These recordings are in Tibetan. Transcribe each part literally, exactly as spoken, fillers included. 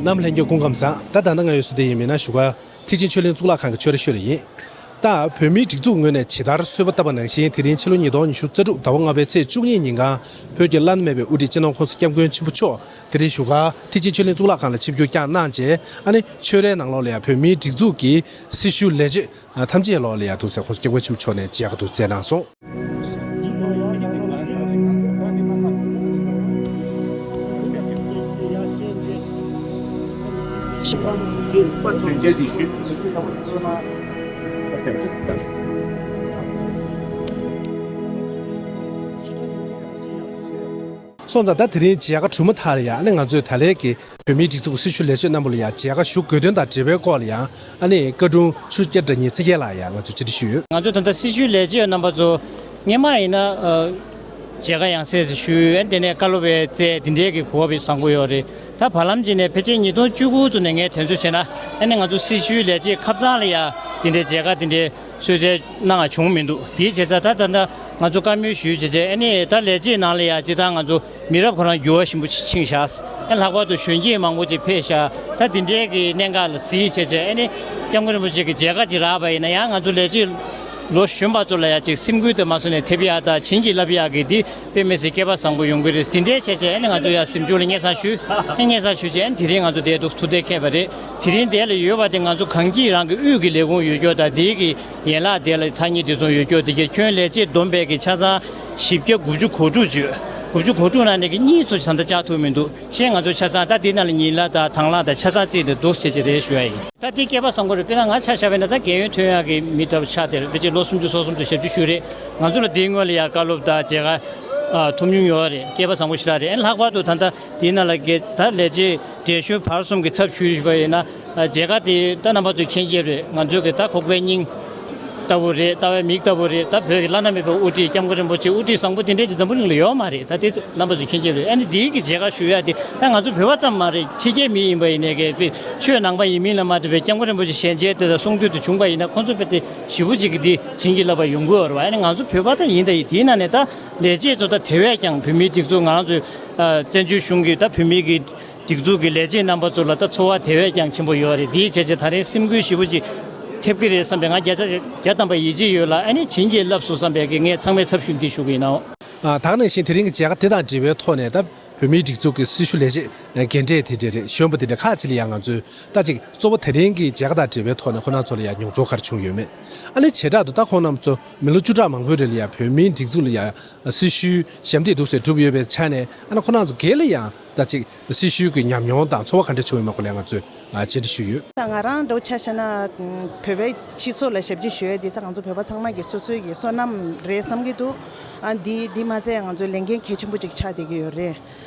རྣམ་ལྷན་རྒྱས་སྐུ་ཁམས་བཟང་། ད་ད་ལྟ་ང་ཡོད་ས་དེ་ཡིན་མིན་ན་བཞུགས་སྒར་ཐེག་ཆེན་ཆོས་གླིང་གཙུག་ལག་ཁང་གི་ཆོས་ར་ཤོད་ལ་ཡིན། ད་བོད་མིའི་སྒྲིག་འཛུགས་ངོས་ནས་ཇི་ལྟར་གསོལ་བ་བཏབ་པ་ནང་བཞིན། དེ་རིང་ཕྱི་ལོ་ཉིས་སྟོང་ཉི་ཤུ་རྩ་དྲུག་ཟླ་བ་ལྔ་པའི་ཚེས་བཅུ་གཉིས་ཉིན་གང་བོད་ཀྱི་བླ་ན་མེད་པའི་དབུ་ཁྲིད་སྤྱི་ནོར་༸གོང་ས་༸སྐྱབས་མགོན་ཆེན་པོ་མཆོག་དེ་རིང་བཞུགས་སྒར་ཐེག་ཆེན་ཆོས་གླིང་གཙུག་ལག་ཁང་ལ་ཆིབས་བསྒྱུར་བསྐྱངས་གནང་རྗེས། ཨ་ནི་ཆོས་རའི་ནང་ལོགས་ལ་ཡང་བོད་མིའི་སྒྲིག་འཛུགས་ཀྱི་སྲི་ཞུ་ལས་བྱེད་ཐམས་ཅད་ལོགས་ལ་ཡང་ཐུགས་སྲས་༸གོང་ས་༸སྐྱབས་མགོན་ཆེན་པོ་མཆོག་ནས་མཇལ་ཁ་དུ་བསྩལ་གནང་སོང་། སོང་ཙང་ད་དེ་རིང་མཇལ་ཁ་གྲུབ་མ་ཐག་ལ་ཡང་། ཨ་ནི་ང་ཚོས་ད་ལན་གྱི་བོད་མིའི་སྒྲིག་འཛུགས་སྲི་ཞུ་ལས་བྱེད་རྣམ་པ་ལ་ཡང་མཇལ་ཁ་ཞུ་དགོས་དོན་དང་འབྲེལ་བའི་སྐོར་ལ་ཡང་། ཨ་ནི་བཀའ་དྲུང་ཆོས་རྒྱལ་དགྲ་གཉེན་ཚེ་རྒྱལ་ལགས་ཡང་ང་ཚོས་བཅར་འདྲི་ཞུས་ཡོད། ང་ཚོ་ད་ལྟ་སྲི་ཞུའི་ལས་བྱེད་རྣམ་པ་ཚོ་སྔོན་མ་ཡིན་ན། ཨ། མཇལ་ཁ་ཡང་སེ་སེ་ཞུས། ཨ་ནི་དེ་ནས་བཀའ་སློབ་པའི་རྩལ་དེ་འདྲའི་གི་གོ་སྐབས་བཟང་པོ་ཡོད་རེད། ད་བར་ལམ་ཅིག་ནས་ཕལ་ཆེར་ཉིས་སྟོང་བཅུ་དགུ་ཙམ་ནས་ངས་དྲན་གསོ་བྱས་ན། ཨ་ནི་ང་ཚོ་སྲི་ཞུའི་ལས་བྱེད་ཁ་ཚང་ལ་ཡང་དེ་འདྲའི་མཇལ་ཁ་དེ་འདྲའི་གསོལ་སྩལ་གནང་བ་བྱུང་མི་འདུག་དེའི་བྱས་ཙང་ད་ད་ལྟ་ང་ཚོ་བཀའ་མོལ་ཞུས་བྱས་བྱས། ཨ་ནི་ད་ལས་བྱེད་ནང་ལ་ཡང་སྤྱིར་བཏང་ང་ཚོ་མི་རབས་ཁོ་རང་འགྱུར་བ་ཞིམ་པོ་ཕྱིན་བཞག་ཨ། ལྷག་པར་དུ་གཞོན་སྐྱེས་མང་པོ་ཅིག་ཕེབས་བཞག་ད་དེ་འདྲའི་གི་གནད་འགག་ལ་གཟིགས་བྱས་བྱས། ཨ་ནི་སྐྱབས་མགོན་རིན་པོ་ཆེ་གི་མཇལ་ཁ་ཅིག་རག་པ་ཡིན་ན། ཡང་ང་ཚོ་ལས་བྱེད་ལོ་གཞོན་པ་ཚོ་ལ་ཡང་ཅིག་སེམས་འགུལ་དུ་མ་སོང་ནས་ཐེབས་ཡག་དང་བྱིན་གྱིས་བརླབས་ཡག་གི་འདི་དཔེ་མི་སྲིད་སྐལ་པ་བཟང་པོ་ཡོང་གི་རེད། དེ་འདྲའི་བྱས་བྱས་ཨ་ནི་ང་ཚོ་ཡང་གཟིམ་ཆུང་ལ་སྙན་སེང་ཞུས། ཨ་ནི་སྙན་སེང་ཞུས་བྱས། ཨ་ནི་དེ་རིང་ང་ཚོ་དེ་འདུག་ཐུགས་གཏན་འཁེལ་བ་རེད། དེ་རིང་དེ་ལ་ཡོད་པ་དེ་ང་ཚོ་གངས་སྐྱིད་རང་གི་དབུས་ཀྱི་ལས་ཁུངས་ཡོད་སྐྱོ་དང་། དེའི་གི་ཡན་ལག་དེ་ལ་ཐག་ཉེ་སྒྲིག་འཛུགས་ཡོད་སྐྱོ། དེ་གའི་ཁྱོན་ལས་བྱེད་བསྡོམས་པས་ཀྱི་ཆ་ཚང་བཞི་བརྒྱ་དགུ་བཅུ་གོ་དྲུག་བརྗོད། དགུ་བཅུ་གོ་དྲུག་ནང་ནས་ཀྱི་གཉིས་ཚོ་ད་ལྟ་བཅར་ཐུབ་མི་འདུག་ཤེས། ང་ཚོ་ཆ་ཚང་ད་དེ་ནང་ལ་ཉིན་གླ་དང་དང་བླངས་དང་ཆ་ཚང་བརྩིས་ཏེ་འདུག་ཟེར་གྱི་རེད་ཞུ་ཡ་ཡིན། ད་དེ་སྐལ་པ་བཟང་པོ་རེད། དཔེར་ན་ང་ཆ་བཞག་པ་ཡིན་ན་ད་རྒན་ཡོལ་ཐོན་ཡག་གི་མི་འདྲ་པོ་ཆགས་བསྡད་རེད། ཕལ་ཆེར་ལོ་སུམ་ཅུ་སོ་གསུམ་དང་ཞེ་བཅུ་ཞིག་རེད། ང་ཚོ་ལ་དེའི་སྔོན་ལ་ཡང་བཀའ་སློབ་དང་མཇལ་ཁ་ཨ་ཐོབ་མྱོང་ཡོད་རེད། སྐལ་པ་བཟང་པོ་ཞིག་རང་རེད། ཨ་ནི་ལྷག་པར་དུ་ད་ལྟ་དེའི་ནང་ལ་གི་ད་ལས་བྱེད་འགྲན་ཞུགས་བར་གསུམ་གྱི་ཚབ་ཞུས་པ་ཡིན་ན། ཨ། མཇལ་ཁ་དེ་ད་རྣམ་པ་ཚོས་མཁྱེན་གྱི་རེད། ང་ཚོ་གི་ད་ཁོག་པའི་སྙིང་ལྟ་བུ་རེད། ལྟ་བའི་མིག་ལྟ་བུ་རེད། ད་བོད་ཀྱི་བླ་ན་མེད་པའི་དབུ་ཁྲིད་སྐྱབས་མགོན་རིན་པོ་ཆེ། དབུ་ཁྲིད་བཟང་པོ་དེ་འདྲས་ཀྱི་འཛམ་བུ་གླིང་ལ་ཡོད་མ་རེད། ད་དེ་རྣམ་པ་ཚོས་མཁྱེན་གྱི་རེད། ཨ་ནི་དེའི་གི་མཇལ་ཁ་ཞུ་ཡ་དེ་ད་ང་ཚོ་བོད་པ་ཙམ་མ་རེད། ཕྱི་རྒྱལ་མི་ཡིན་པ་ཡིན་ནའི་གི་ཆོས་ནང་པ་ཡིན་མིན་ལ་མ་ལྟོས་པའི་སྐྱབས་མགོན་རིན་པོ་ཆེ་ཞལ་མཇལ་དེ་དང་གསུང་ཐོས་དེ་བྱུང་པ་ཡིན་ན། ཁོང་ཚོ་དཔེ་དེ་ཞེ་པོ་ཅིག་གི་དེ་བྱིན་གྱིས་བརླབས་པ་ཡོང་གི་ཡོད་རེད་བ། ཨ་ནི་ང་ཚོ་བོད་པ་ད་ཡིན་ད་ཡིན། དེའི་ནང་ནས་ད་ལས་བྱེད་ཚོ་ད་དེ་བས་ཀྱང་བོད་མིའི་སྒྲིག་འཛུགས་ང་རང་ཚོའི་ཨ། བཙན་བྱོལ་གཞུང་གི་ད་བོད་མིའི་གི་སྒྲིག་འཛུགས་ཀྱི་ལས་བྱེད་རྣམ་པ་ཚོ་ལ་ད་ཚོར་བ་དེ་བས་ཀྱང་ཆེན་པོ་ཡོད་རེད། དེའི་བྱས་བྱས་ད་རིང་སེམས་འགུལ་ཞེ་པོ་ཅིག་ཐེབས་ཀྱི་རེད་བསམ་པའི་ང་བརྒྱ་ཆ་བརྒྱ་ཐམ་པ་ཡིད་ཆེས་ཡོད་ལ། ཨ་ནི་བྱིན་གྱིས་བརླབས་སོང་བསམ་པའི་གི་ངས་ཚང་མའི་ཚབ་ཞུས་འདི་ཞུ་གི་ཡིན་ནའོ། ཨ། ད་ག་ནང་བཞིན་དེ་རིང་གི་མཇལ་ཁ་དེ་དང་འབྲེལ་བའི་ཐོག་ནས། ད་བོད་མིའི་སྒྲིག་འཛུགས་ཀྱི་སྲི་ཞུ་ལས་བྱེད་རྒན་གྲས་དེ་འདྲས་རེད། གཞོན་པ་དེ་འདྲས་ཁག་ཅིག་ལ་ཡང་ང་ཚོས་ད་ཅིག་གཙོ་བོ་དེ་རིང་གི་མཇལ་ཁ་དང་འབྲེལ་བའི་ཐོག་ནས་ཁོང་རྣམ་ཚོ་ལ་ཡང་མྱོང་ཚོར་ག་རེ་བྱུང་ཡོད་མེད། ཨ་ནི་བྱེ་བྲག་ཏུ་ད་ཁོང་རྣམ་ཚོ་མི་ལོ་བཅུ་ཕྲག་མང་པོའི་རིང་ལ་ཡང་བོད་མིའི་སྒྲིག་འཛུགས་ལ་ཡང་སྲི་ཞུའི་ཞབས་འདེགས་འདུག་སེ་བསྒྲུབས་ཡོད་པའི་ཆ་ནས། ཨ་ནི་ཁོང་རྣམ་ཚོ་སྒེར་ལ་ཡང་ད་ཅིག་སྲི་ཞུའི་གི་ཉམས་མྱོང་དང་ཚོར་བ་ག་འདྲ་བྱུང་ཡོད་མེད་སྐོར་ལ་ང་ཚོས་ཨ། བཅར་འདྲི་ཞུས་ཡོད། ད་ང་རང་འདྲ་བོ་ཆ་བཞག་ན། བོད་པའི་སྤྱི་ཚོགས་ལ་ཞབས་ཕྱི་ཞུ་ཡས་འདི་ད་ང་ཚོ་བོད་པ་ཚང་མ་གི་སོ་སོའི་གི་བསོད་ནམས་རེད་བསམ་གྱི་འདུག་ཨ། འདི་འདི་མ་ཚད་ང་ཚོའི་ལས་འགན་གལ་ཆེན་པོ་ཅིག་ཆགས་བསྡད་ཀྱི་ཡོད་རེད།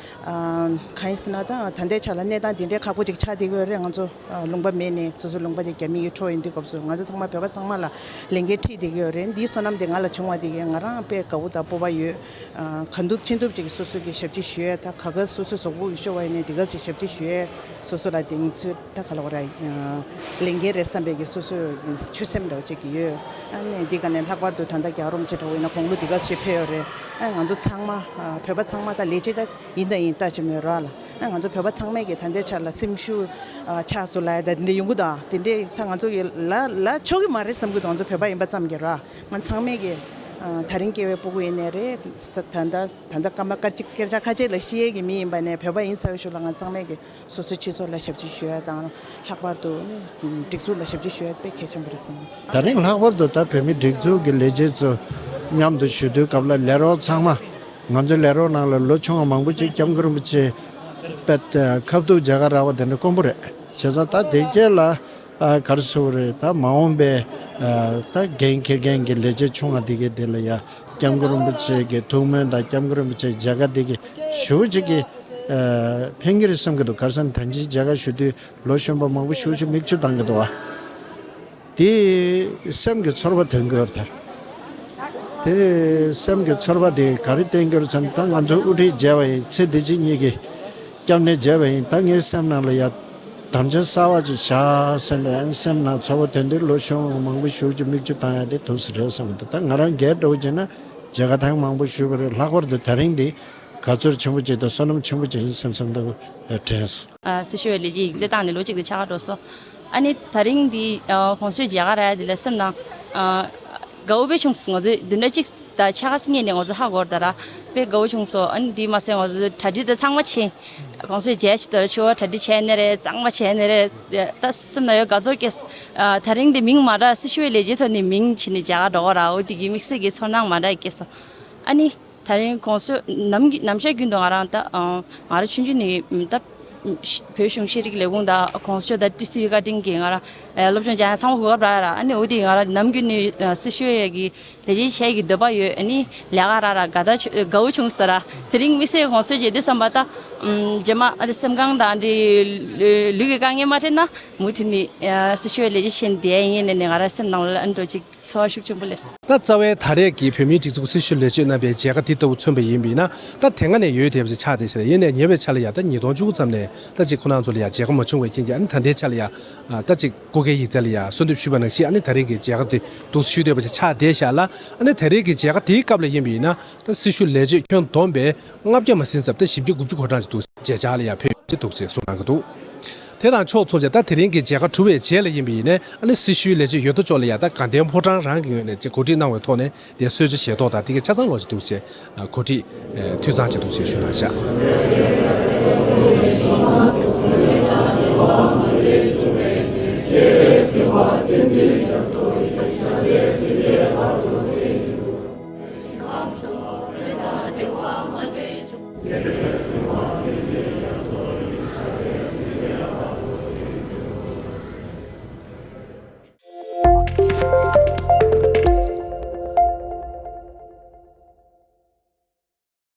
ཨ། གང་ཡིན་ཟེར་ན་ད་ད་ལྟའི་ཆ་ལ་གནས་སྟངས་འདི་འདྲའི་ཁག་པོ་ཅིག་ཆགས་བསྡད་ཀྱི་ཡོད་རེད། ང་ཚོ་ཨ། ལུང་པ་མེད་ནས་སོ་སོའི་ལུང་པ་དེ་རྒྱ་མི་གིས་འཕྲོག་ཡིན་དུས་སྐབས་སུ། ང་ཚོ་ཚང་མ་བོད་པ་ཚང་མ་ལ་ལས་འགན་འཁྲི་བསྡད་ཀྱི་ཡོད་རེད། འདིའི་བསོད་ནམས་དེ་ང་ལ་བྱུང་བ་དེ་གིས་ང་རང་དཔེ་དགའ་བོ་དང་སྤོབས་པ་ཡོད། ཨ། གང་ཐུབ་ཅི་ཐུབ་ཅིག་གིས་སོ་སོ་གི་ཞབས་ཕྱི་ཞུ་ཡས། ད་ག་ག་སོ་སོའི་གཟུགས་པོ་གིས་ཤོར་བ་ཡིན་ནའི་དེ་ག་ཚོད་ཞབས་ཕྱི་ཞུ་ཡས། སོ་སོ་ལ་གདེང་ཚོད་ད་ག་ལ་བ་ར། ཨ། ལས་འགན་རེད་བསམ་པའི་གི་སོ་སོའི་ཆོད་སེམས་འདྲ་བོ་ཅིག་གི་ཡོད། ཨ་ནི་འདི་ག་ནས་ལྷག་པར་དུ་ད་ལྟ་རྒྱལ་བ་རིན་པོ་ཆེ་འདྲ་བོ་ཡིན་ན་དགུང་ལོ་འདི་ག་ཚོད་ཕེབས་ཡོད་རེད། ཨ། ང་ཚོ་ཚང་མ། ཨ། བོད་པ་ཚང་མ་ད་ལས་བྱེད་ད་ཡིན་ད་ཡིན། ལྟ་ཅི་མོད་ར་ལ། ཨ། ང་ཚོ་བོད་པ་ཚང་མས་གི་ད་ལྟའི་ཆ་ལ་སེམས་ཤུགས་ཨ། ཆག་སོང་ལབ་ཡ་ད་འདི་འདྲ་ཡོང་གི་འདུག་ཨ། དེ་འདྲས་ད་ང་ཚོ་གི་ལ་ལ་ཆོག་གི་མ་རེད་བསམ་གི་འདུག་ང་ཚོ་བོད་པ་ཡིན་པ་ཙམ་གྱིས་ར། ང་ཚང་མས་གི། ཨ། ད་རིང་སྐྱེ་བའི་སྤུ་གུ་ཡིན་ནའི་རེད། ད་ལྟ་ད་ལྟ་སྐར་མ་སྐར་གཅིག་སྐར་ཆ་ཁ་ཤས་ལ་ཤི་ཡས་ཀྱི་མི་ཡིན་པ་ནས་བོད་པ་ཡིན་ཚར་བའི་གཞུག་ལ་ང་ཚང་མས་གི་སོ་སོའི་སྤྱི་ཚོགས་ལ་ཞབས་ཕྱི་ཞུ་ཡ་དང་། ལྷག་པར་དུ་ནི་སྒྲིག་འཛུགས་ལ་ཞབས་ཕྱི་ཞུ་ཡ་དཔེ་གལ་ཆེན་པོ་རེད་བསམ། ད་རིང་ལྷག་པར་དུ་ད་བོད་མི་སྒྲིག་འཛུགས་ཀྱི་ལས་བྱེད་ཚོ་མཉམ་དུ་ཞུ་དུས་སྐབས་ལ། ལས་རོགས་ཚང་མ། ང་ཚོའི་ལས་རོགས་ནང་ལ་ལོ་ཆུང་བ་མང་པོ་ཅིག་སྐྱབས་མགོན་རིན་པོ་ཆེ་དཔེ་ཁ་ཐུག་མཇལ་ཁ་རག་པ་དེ་འདྲ་དཀོན་པོ་རེད། བྱས་ཙང་ད་དེ་རྗེས་ལ། ཨ། ག་རེ་ཟེར་དགོས་རེད། ད་མ་འོངས་པའི། ཨ། ད་འགན་འཁྱེར་མཁན་གྱི་ལས་བྱེད་ཆུང་བ་འདི་གའི་དེ་ལ་ཡ་སྐྱབས་མགོན་རིན་པོ་ཆེ་གི་ཐུགས་སྨོན་དང་སྐྱབས་མགོན་རིན་པོ་ཆེའི་མཇལ་ཁ་འདི་གི་ཞེ་པོ་ཅིག་གི། ཨ། ཕན་གྱི་རེད་བསམ་གྱི་འདུག་ག་རེ་ཟེར་ན་ད་ཅིག་མཇལ་ཁ་ཞུ་དུས་ལོ་གཞོན་པ་མང་པོ་ཞེ་པོ་ཅིག་མིག་ཆུ་བཏང་གི་འདུག་བ། དེ་སེམས་ཀྱི་ཚོར་བ་ཐོན་གྱི་ཡོད་རེད་ད། དེ་སེམས་ཀྱི་ཚོར་བ་དེ་ག་རེ་བསྟན་གྱི་ཡོད་རེད་ཟེར་ན། ད་ང་ཚོ་དབུ་ཁྲིད་མཇལ་བ་ཡིན། ཚེ་འདི་ཕྱི་གཉིས་ཀྱི་སྐྱབས་གནས་མཇལ་བ་ཡིན། ད་ངའི་སེམས་ནང་ལ་ཡ་དམ་བཅའ་གསར་བ་ཅིག་བཞག་སེམས་ལ། ཨ་ནི་སེམས་ནང་ཚོར་བ་དོན་དུ་ལོ་གཞོན་མང་པོ་ཞེ་པོ་ཅིག་མིག་ཆུ་བཏང་ཡ་དེ་ཐུགས་སུ་རེད་བསམ་གྱི་འདུག་ད་ང་རང་སྒེར་འདྲ་བོ་བྱས་ན་མཇལ་ཁ་ཐེངས་མང་པོ་ཞུས་པ་རེད། ལྷག་པར་དུ་ད་རིང་འདི་ དགའ་ཚོར་ཆེན་པོ་ཅིག་དང་བསོད་ནམས་ཆེན་པོ་ཅིག་ཡིན་སེམས་བསམ་ད་དྲན་སོང་། ཨ། སྲི་ཞུ་བའི་ལས་བྱེད་ཡིག་ཚད་བཏང་ནས་ལོ་གཅིག་དང་ཕྱེད་ཀ་འགྲོ་སོང་། ཨ་ནི་ད་རིང་འདི་ཨ་གོང་སྲོལ་མཇལ་ཁ་རག་ཡ་འདི་ལ་སེམས་ནང་ཨ་དགའ་བོ་དཔེ་བྱུང་སོང་། ང་ཚོས་བདུན་ཕྲག་གཅིག་དང་ཕྱེད་ཀ་སྔོན་ནས་ང་ཚོ་ཧ་གོ་རེད་ད་ར། དཔེ་དགའ་བོ་བྱུང་སོང་། ཨ་ནི་འདི་མ་ཟད་ང་ཚོ་གྲ་སྒྲིག་ད་ཚང་མ་བྱས། གོང་སྲོལ་མཇལ་ཆེད་དུ་ཕྱུ་པ་གྲ་སྒྲིག་བྱས་ནི་རེད། གཙང་མ་བྱས་ནི་རེད། ད་སེམས་ནང་ཡོད་དགའ་ཚོར་སྐྱེས་སོང་། ཨ་ད་རིང་འདི་མིང་མ་འདྲ་སྲི་ཞུ་བའི་ལས་བྱེད་ཐོག་ནས་མིང་བྱས་ནས་མཇལ་ཁ་འགྲོ་གི་ར། འོ་འདི་གི་དམིགས་བསལ་གྱི་ཚོར་སྣང་མ་འདྲ་སྐྱེས་སོང་། ཨ་ནི། ད་རིང་གོང་སྲོལ་ནམ་ནམ་ཞག་རྒྱུན་དུ་ང་རང་ད་ང་རང་ཆུང་ཆུང་ནས་ད་བོད་གཞུང་ཤེས་རིག་ལས་ཁུངས་དང་གོང་ས་མཆོག་དང་ཀྲི་སི་ཡུའི་བཀའ་དྲིན་གྱིས་ང་རང་སློབ་སྦྱོང་སྦྱང་ཡ་ཚང་མ་གོ་སྐབས་རག་ཡ་ར། ཨ་ནི་འོ་དེ་ང་རང་ནམ་རྒྱུན་ནས་སྲི་ཞུ་ཡ་གི་ལས་བྱེད་བྱེད་ཀྱི་འདོད་པ་ཡོད། ཨ་ནི་ལས་ཀ་རག་ར་དགའ་ད་དགའ་བོ་བྱུང་སོང་ར། དེ་རིང་དམིགས་བསལ་གོང་སྲོལ་བྱེད་དུས་བསམ་པ་ད་རྗེས་མ་ཨ་ནི་སེམས་ཁམས་དང་ཨ་ནི་ལུས་ཀྱི་དཀའ་ངལ་མ་འཕྲད་ན་མུ་མཐུད་ནས་སྲི་ཞུ་ཡ་ལས་བྱེད་བྱེད་བསྡད་ཡ་ཡིན་ནས་ནས་ང་རང་སེམས་ནང་ལ་ཨ་ནི་འགྲོ་ཅིག་ཚོར་བ་ཤུགས་ཆེན་པོ་སླེབས་སོང་། ད་རྩ་བའི་ད་རེས་ཀྱི་བོད་མིའི་སྒྲིག་འཛུགས་སྲི་ཞུ་ལས་བྱེད་རྣམ་པའི་མཇལ་ཁ་འདི་ལྟ་བུ་མཚོན་པ་ཡིན་པ་ཡིན་ན། ད་དེ་སྔ་ནས་ཡོད་བསྡད་པ་ཅིག་ཆགས་བསྡད་ཤག་ཡིན་ནའི་ཉེ་བའི་ཆར་ལ་ཡ་ད་ཉིས་སྟོང་བཅུ་དགུ་ཙམ་ནས་ད་ཅིག་ཁོ་རང་ཚོ་ལ་ཡ་མཇལ་ཁ་མ་བྱུང་བའི་རྐྱེན་གྱིས། ཨ་ནི་ད་ལྟའི་ཆར་ལ་ཡ་ད་ཅིག་སྐུ་སྒེར་ཡིག་ཚད་ལ་ཡ་གསོལ་འདེབས་ཞུས་པ་ནང་བཞིན། ཨ་ནི་ད་རེས་ཀྱི་མཇལ་ཁ་འདི་འདུག་སེ་ཞུས་བསྡད་པ་ཅིག་ཆགས་བསྡད་ཤག་ལ། ཨ་ནི་ད་རེས་ཀྱི་མཇལ་ཁ་འདིའི་སྐབས་ལ་ཡིན་པ་ཡིན་ན། ད་སྲི་ཞུ་ལས་བྱེད་ཁྱོན་བསྡོམས་པས་ལྔ་བརྒྱ་མ་ཟིན་ཙམ། ད་བཞི་བརྒྱ་དགུ་བཅུ་གོ་གྲངས་ཅིག་འདུག་མཇལ་བཅར་ལ་ཡ་ཕེབས་ཡོད་ཅེས་འདུག་ཅེས་གསུངས་གནང་གི་འདུག་དེ་དང་ཕྱོགས་མཚུངས་བྱས། ད་དེ་རིང་གི་མཇལ་ཁ་གྲུབ་པའི་རྗེས་ལ་ཡིན་པ་ཡིན་ནའི། ཨ་ནི་སྲི་ཞུའི་ལས་བྱེད་ཡོད་དོ་ཅོག་ལ་ཡ་ད་དགའ་ལྡན་ཕོ་བྲང་རང་གི་ངོས་ནས་ཅིག་གོ་སྒྲིག་གནང་བའི་ཐོག་ནས་དེ་གསོལ་ཇ་བཞེས་ཐོག་དང་དེ་གའི་ཆ་ཚང་ལོག་ཅིག་འདུག་ཅེས་གོ་སྒྲིག་འཐུས་ཚང་བྱས་འདུག་ཅེས་ཞུ་གནང་བཞག